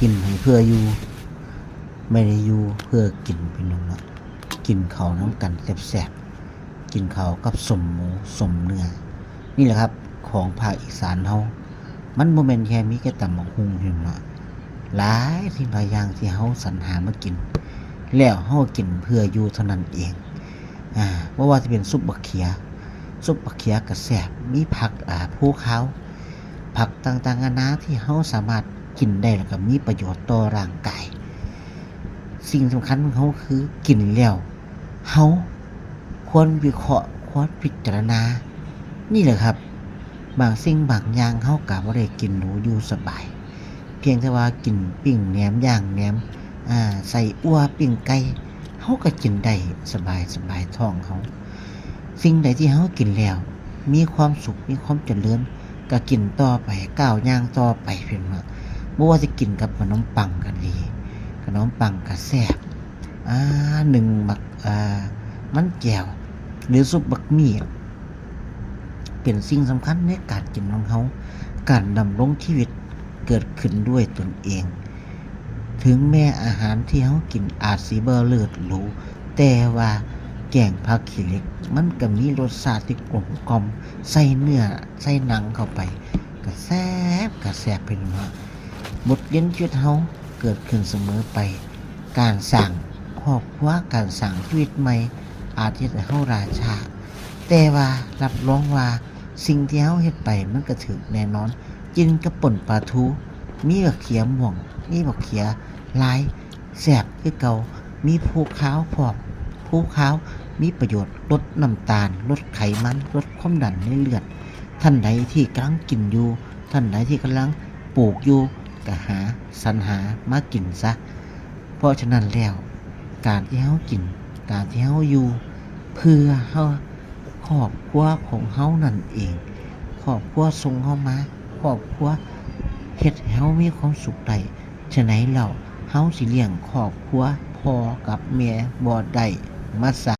ກິນໃຫ້ເພື່ອຢູ່ ບໍ່ໄດ້ຢູ່ເພື່ອກິນ ພີ່ນ້ອງເນາະ. ກິນເຂົ້ານຳກັນແຊບໆ ກິນເຂົ້າກັບສົ້ມໝູສົ້ມເນື້ອ ນີ້ແຫຼະຄັບ ຂອງພາກອີສານເຮົາ. ມັນບໍ່ແມ່ນແຄ່ມີແຕ່ຕຳບັກຫຸ່ງ ພີ່ນ້ອງເນາະ, ຫຼາຍສິ່ງຫຼາຍຢ່າງທີ່ເຮົາສັນຫາມາກິນ ແລ້ວເຮົາກິນເພື່ອຢູ່ເທົ່ານັ້ນເອງ. ອາ ບໍ່ວ່າຈະເປັນຊຸບບັກເຂືອ ຊຸບບັກເຂືອກໍແຊບ, ມີຜັກ ອາ ພູຂາວ ຜັກຕ່າງໆນານາທີ່ເຮົາສາມາດກິນໄດ້ ແລ້ວກໍມີປະໂຫຍດຕໍ່ຮ່າງກາຍ. ສິ່ງສຳຄັນຂອງເຮົາຄືກິນແລ້ວ ເຮົາຄວນວິເຄາະ ຄວນພິຈາລະນາ. ນີ້ແຫຼະຄັບ ບາງສິ່ງບາງຢ່າງເຮົາກໍບໍ່ໄດ້ກິນຫຼູຢູ່ສະບາຍ, ພຽງແຕ່ວ່າກິນປີ້ງແໜມ ຍ່າງແໜມ ອາ ໄສ້ອົ່ວ ປີ້ງໄກ່ ເຮົາກໍກິນໄດ້ສະບາຍໆ ທ້ອງເຮົາ. ສິ່ງໃດທີ່ເຮົາກິນແລ້ວມີຄວາມສຸກ ມີຄວາມຈະເລີນ ກໍກິນຕໍ່ໄປ ກ້າວຍ່າງຕໍ່ໄປ ເພິ່ນວ່າ. ບໍ່ວ່າຈະກິນກັບຂະໜົມປັງກໍດີ ຂະໜົມປັງກໍແຊບ ອາ ໜຶ້ງໝາກ ອາ ມັນແກ້ວ ຫຼື ຊຸບບັກໝີ່ ເປັນສິ່ງສຳຄັນໃນການກິນຂອງເຮົາ. ການດຳລົງຊີວິດເກີດຂຶ້ນດ້ວຍຕົນເອງ. ເຖິງແມ່ອາຫານທີ່ເຮົາກິນອາດຊິບໍ່ເລີດຫຼູ, ແຕ່ວ່າແກງຜັກຂີ້ເຫຼັກ ມັນກໍມີລົດຊາດທີ່ກົມກ່ອມ, ໃສ່ເນື້ອ ໃສ່ໜັງເຂົ້າໄປ ກໍແຊບ ກໍແຊບ ເພິ່ນວ່າ. ບົດຮຽນຊີວິດເຮົາເກີດຂຶ້ນສະເໝີໄປ. ການສ້າງຄອບຄົວ ການສ້າງຊີວິດໃໝ່ ອາດເຮັດໃຫ້ເຮົາລ່າຊ້າ, ແຕ່ວ່າຮັບຮອງວ່າສິ່ງທີ່ເຮົາເຮັດໄປມັນກະຖືກແນ່ນອນ. ກິນກັບປົ່ນປາທູ ມີບັກເຂືອມ່ວງ ມີບັກເຂືອລາຍ ແຊບຄືເກົ່າ. ມີພູຂາວພ້ອມ ພູຂາວມີປະໂຫຍດ ລົດນ້ຳຕານ ລົດໄຂມັນ ລົດຄວາມດັນໃນເລືອດ. ທ່ານໃດທີ່ກຳລັງກິນຢູ່ ທ່ານໃດທີ່ກຳລັງປູກຢູ່ ກະຫາ ສັນຫາມາກິນຊະ. ເພາະສະນັ້ນແລ້ວ ການທີ່ເຮົາກິນ ການທີ່ເຮົາຢູ່ ເພື່ອເຮົາ ຄອບຄົວຂອງເຮົານັ້ນເອງ, ຄອບຄົວສົ່ງເຮົາມາ, ຄອບຄົວເຮັດໃຫ້ເຮົາມີຄວາມສຸກໄດ້. ສະນັ້ນແລ້ວ ເຮົາຊິລ້ຽງຄອບຄົວພໍ່ກັບແມ່ບໍ່ໄດ້ ມາສະ